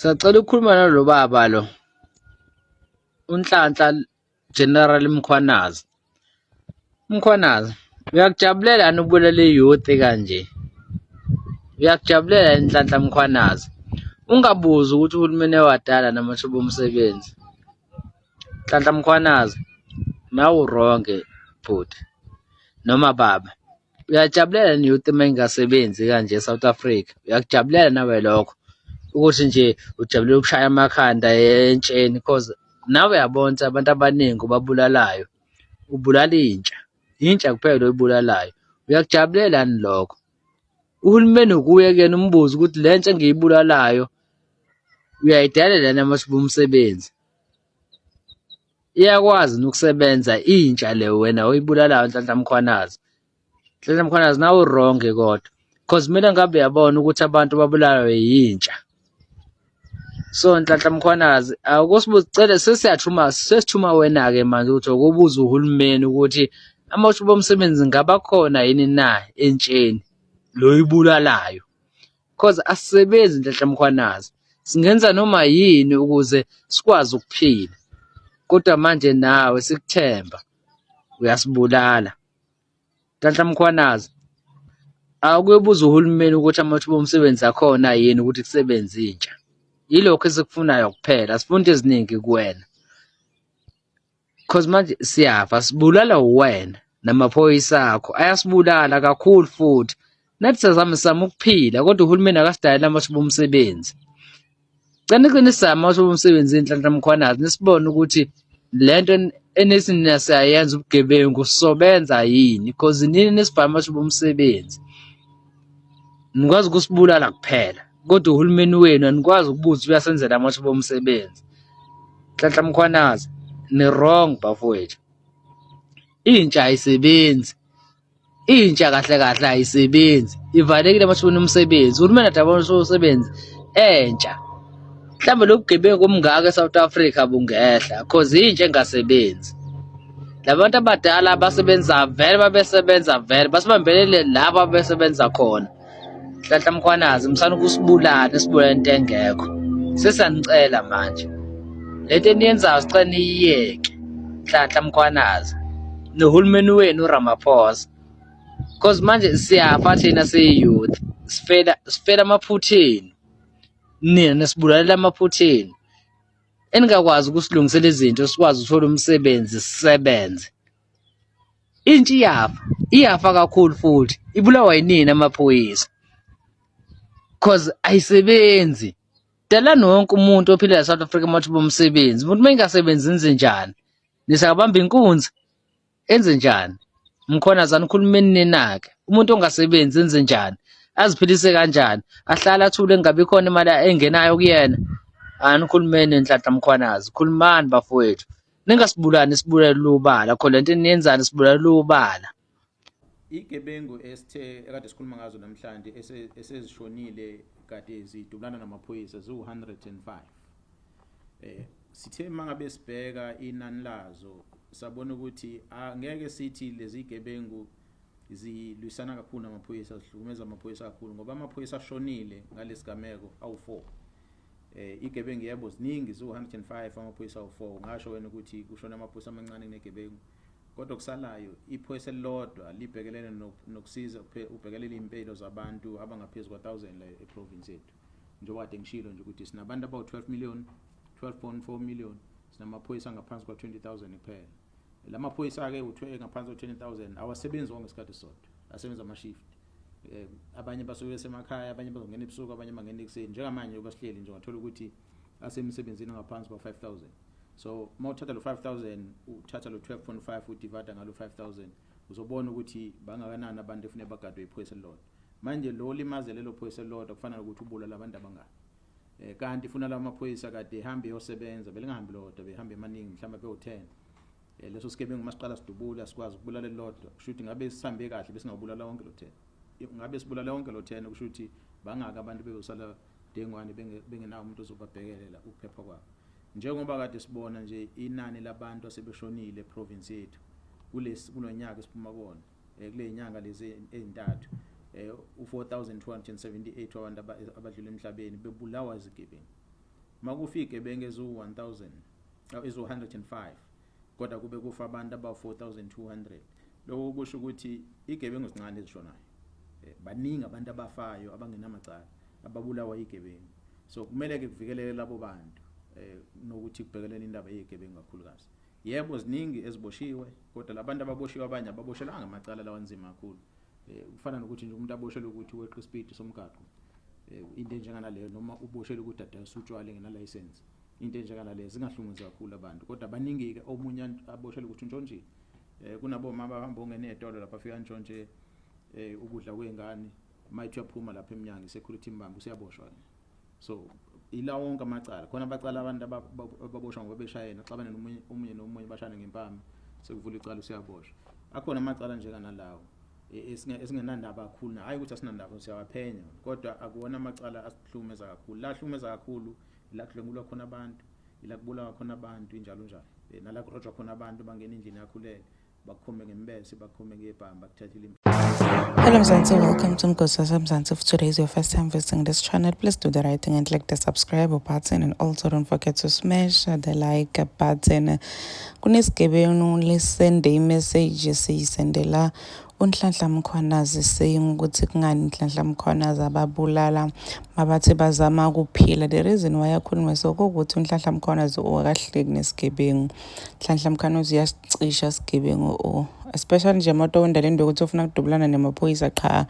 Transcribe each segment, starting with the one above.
Sacela ukukhuluma nalo baba lo, uNhlanhla General Mkhwanazi. Mkhwanazi, uyakujabulela yini ukubulala i-youth kanje? Uyakujabulela yini Nhlanhla Mkhwanazi? Ungabuzi ukuthi uhulumeni ewadala namathuba omsebenzi. Nhlanhla Mkhwanazi, nawe u-wrong bhuti noma baba. Uyajabulela yini youth uma ingasebenzi kanje e-South Africa? Uyakujabulela nawe lokho? Ukuthi nje ujabulela ukushaya amakhanda entsheni cause nawe uyabona ukuthi abantu abaningi obabulalayo, ubulala intsha, intsha kuphela oyibulalayo. Uyakujabulela yini lokho? Uhulumeni ukuye kuyena umbuze ukuthi le ntsha engiyibulalayo uyayidalela yini amathuba omsebenzi? Iyakwazi yini ukusebenza intsha le wena oyibulalayo Nhlanhla Mkhwanazi? Nhlanhla Mkhwanazi nawe u-wrong kodwa cause kumele ngabe uyabona ukuthi abantu babulawe yintsha. So Nhlanhla Mkhwanazi akusibuze cele sesiyathuma sesithuma wena-ke manje ukuthi ukubuza uhulumeni ukuthi amathuba omsebenzi ngaba khona yini na entsheni lo oyibulalayo. Cause asisebenzi Nhlanhla Mkhwanazi, singenza noma yini ukuze sikwazi ukuphila kodwa manje nawe sikuthemba uyasibulala. Nhlanhla Mkhwanazi, awukuyobuza uhulumeni ukuthi amathuba omsebenzi akhona yini ukuthi kusebenze intsha. Yilokho esikufunayo kuphela, asifuni into eziningi kuwena. Cause manje siyafa sibulala uwena namaphoyisa akho ayasibulala kakhulu futhi. Nathi siyazama sizama ukuphila kodwa uhulumeni akasidaleli amathuba omsebenzi. Cela niqinise amathuba omsebenzi Nhlanhla Mkhwanazi nisibone ukuthi lento enithi nina siyayenza ubugebengu sizobenza yini cause nini nisibhala amathuba omsebenzi. Nikwazi ukusibulala kuphela kodwa uhulumeni wenu anikwazi ukubuza uyasenzela amathuba omsebenzi. Nhlanhla Mkhwanazi ni-wrong bafowethu. Intsha ayisebenzi. Intsha kahle kahle ayisebenzi, ivalekile emathubeni omsebenzi. Uhulumeni adaba umsebenzi entsha. Mhlawumbe lobu bugebengu obungaka e-South Africa bungehla cause intsha engasebenzi. Labantu abadala abasebenza vele babesebenza vele basibambelele laba abesebenza khona. Nhlanhla Mkhwanazi msana ukusibulala nisibulala into engekho. Sesiyanicela manje. Lento eniyenzayo sicela niyiyeke. Nhlanhla Mkhwanazi nohulumeni wenu uRamaphosa. Cause manje siyafa thina siyi-youth sifela sifela amaphutheni. Nina nisibulalela amaphutheni. Eningakwazi ukusilungisela izinto sikwazi ukuthola umsebenzi sisebenze. Intsha iyafa, iyafa kakhulu futhi ibulawa yinina amaphoyisa. Cause ayisebenzi. Dalani wonke umuntu ophila e-South Africa amathuba omsebenzi. Umuntu uma engasebenzi enze njani? Nisakabamba inkunzi enze njani? Mkhwanazi anikhulumeni nina-ke. Umuntu ongasebenzi enze njani? Aziphilise kanjani? Ahlale athule kungabi khona imali engenayo kuyena. Anikhulumeni Nhlanhla Mkhwanazi, khulumani bafowethu. Ningasibulali nisibulale ubala, kho lento eniyenzayo nisibulala ubala. Igebengu esithe ekade sikhuluma ngazo namhlanje esezishonile kade zidubulana namaphoyisa ziwu-105. Sithe mangabe sibheka inani lazo sabona ukuthi angeke sithi lezi gebengu zilwisana kakhulu namaphoyisa, zihlukumeza amaphoyisa kakhulu ngoba amaphoyisa ashonile ngalesigameko awu-4. Igebengu yebo ziningi ziwu-105, amaphoyisa awu-4. Ungasho wena ukuthi kushona amaphoyisa amancane kunegebengu, kodwa kusalayo iphoyisa elilodwa libhekelene nokusiza ubhekelele iy'mpilo zabantu abangaphezu kwa-1000 la eprovince yethu. Njengoba kade ngishilo nje ukuthi sinabantu abawu-12 million, 12.4 million, sinamaphoyisa angaphansi kwa-20,000 kuphela. La maphoyisa-ke ngaphansi kwa-20,000 awasebenzi wonke ngesikhathi esisodwa, asebenza ama-shift. Abanye basuke besemakhaya, abanye bazongena ebusuku, abanye bangena ekuseni. Njengamanje njengoba sihleli nje ungathola ukuthi asemsebenzini ngaphansi kwa-5,000. So uma uthatha lo 5,000 uthatha lo 12.5 udivide ngalo 5,000 uzobona ukuthi bangakanani abantu efuneka bagadwe iphoyisa elilodwa. Manje lo limaze lelo phoyisa elilodwa kufana nokuthi ubulala abantu abangaki. Kanti funa lawo maphoyisa kade ehambe eyosebenza, belingahambi lodwa, behambe emaningi mhlawumbe bewu-10. Leso sigebengu masiqala sidubula sikwazi ukubulala elilodwa, kusho ukuthi ngabe sihambe kahle besingabulala wonke lo 10. Ngabe sibulala wonke lo 10 kusho ukuthi bangaki abantu beyosala dengwane bengenawo umuntu ozobabhekelela ukuphepha kwabo. Njengoba kade sibona nje inani labantu asebeshonile eprovince yethu kulonyaka esiphuma kuwona, kule nyanga lezi ezintathu, u-4278 wabantu abadlula emhlabeni bebulawa izigebengu. Makufa igebengu eziwu-1000, eziwu-105, kodwa kube kufa abantu abawu-4200, lokho kusho ukuthi igebengu zincane ezishonayo. Baningi abantu abafayo abangenamacala ababulawa igebengu. So kumele-ke kuvikeleke labo bantu nokuthi kubhekelele indaba yegebengu kakhulukazi. Yebo, ziningi eziboshiwe, kodwa labantu ababoshiwe abanye ababoshelwanga amacala lawa nzima kakhulu. Kufana nokuthi nje umuntu aboshelwe ukuthi weqa isipidi somgaqo, into enjenganaleyo, noma uboshelwe ukuthi adayisa utshwala engenalayisensi, into enjenganaleyo, zingahlungezi kakhulu abantu. Kodwa baningi-ke, omunye aboshelwe ukuthi untshontshile. Kunaboma abahamba ongena ey'tolo lapha, afika ntshontshe ukudla kwey'ngane, mayithi uyaphuma lapha emnyango i-security imbambe, usiyaboshwa-ke. So ila wonke amacala khona, abacala abantu ababoshwa ngoba beshayena, xabane nomunye, omunye nomunye bashane ngempama, sekuvula icala, usiyaboshwa. Akhona amacala njenganalawo esingenandaba kakhulu, hhayi ukuthi asinandaba, siyawaphenya, kodwa akuwona amacala asihlukumeza kakhulu. La ahlukumeza kakhulu ila kudlwengulwa khona abantu, ila kubulawa khona abantu, injalo njalo, nala kurojwa khona abantu, bangena endlini yakhulele, bakukhombe ngembese, bakukhombe ngebhamu, bakuthathile. Hello Mzansi, welcome to Mgosi Mzansi. If today is your first time visiting this channel, please do the right thing and click the subscribe button and also don't forget to smash the like button. Kunesigebengu lesende imessage siyisendela uNhlanhla Mkhwanazi saying ukuthi kungani Nhlanhla Mkhwanazi ababulala mabathi bazama ukuphila. The reason why akhulume so kuwukuthi uNhlanhla Mkhwanazi owakahleki nesigebengu. Nhlanhla Mkhwanazi uyasicisha sigebengu, especially nje moto wenda le nto yokuthi ufuna kudubulana nemaphoyisa, qha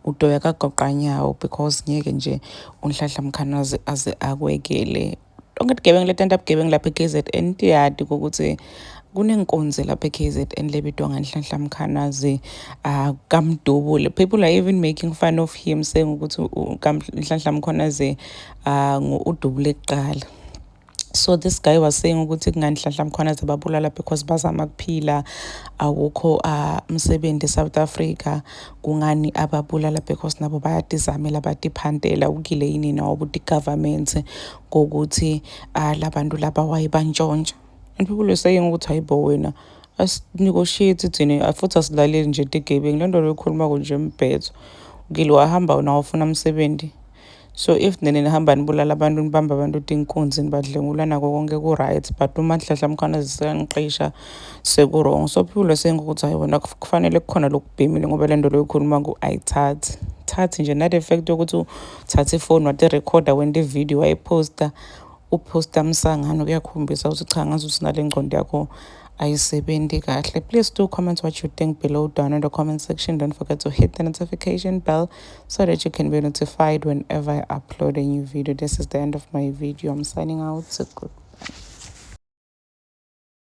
udoya kagoqanyawo because ngeke nje uNhlanhla Mkhwanazi aze akwekele. Tonke tigebengu letenta bugebengu lapha e-KZN tiyati ukuthi kunenkonzi lapha e-KZN lebitwa ngaNhlanhla Mkhwanazi kamdubule. People are even making fun of him saying ukuthi Nhlanhla Mkhwanazi udubule kuqala. So this guy was saying ukuthi kungani Nhlanhla Mkhwanazi babulala because bazama kuphila, awukho umsebenzi eSouth Africa, kungani ababulala because nabo bayatizamela, batiphantela ukile yini nawo government ngokuthi labantu laba wayebantshontsha. And people were saying ukuthi hayibo wena, asinegotiate thina futhi asilaleli nje tigebengu, le nto loyikhulumako nje mbhetho ukile wahamba wena wafuna umsebenzi. So if nina nihamba nibulala abantu, nibamba abantu tinkunzi, nibadlengula, nako konke ku-right, but uma Nhlanhla Mkhwanazi sekaniqisha seku-wrong. So people were saying ukuthi hayi wena, kufanele kukhona lokubhemile ngoba le nto loyikhulumako ayithathi thathi nje, nale fact yokuthi uthathe ifoni watirekhoda, wenta ividiyo, wayiphosta, uphosta msangano, kuyakhombisa ukuthi cha, ngazuthi nale ngcondo yakho ayisebenzi kahle. Please do comment what you think below down in the comment section. Don't forget to hit the notification bell so that you can be notified whenever I upload a new video. This is the end of my video. I'm signing out. So goodbye.